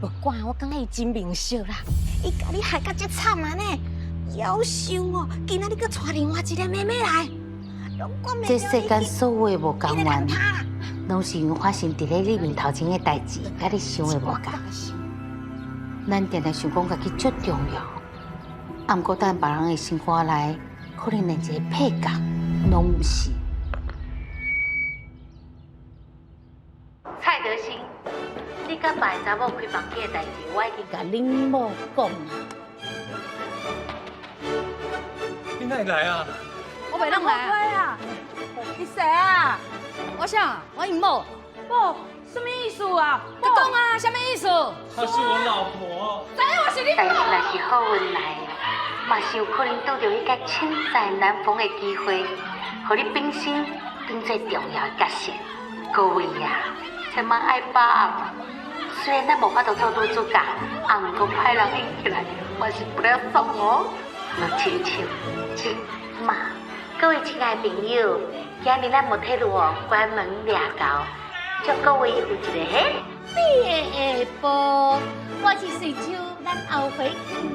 無管，我感覺伊真明惜啦，伊共你害甲這慘按呢，夭壽哦！今仔日閣帶另外一个妹妹來，這世間所有的無甘願，攏是因為發生佇咧你面頭前的代誌，佮你想的無仝。咱定定想講家己足重要，啊，毋過等別人的生活內，可能連一個配角攏毋是。蔡德興，你佮別个查某開房間的代誌，我已經共恁某講啊。你哪會來啊？我袂當來啊！你誰啊？我啥？我𪜶某。某，什麼意思啊？你講啊，什麼意思？她是我老婆。知影我是你但是若是好運來，嘛是有可能拄著彼個千載難逢的機會，予你平生當做重要的角色。各位啊，千萬愛把握。雖然咱無法度做女主角，啊，毋過歹人演起來，嘛是不了爽哦。就親像這馬。各位親愛的朋友，今日咱摩鐵路哦關門掠狗，祝各位有一個 happy 的下晡。我是水手，咱後回見。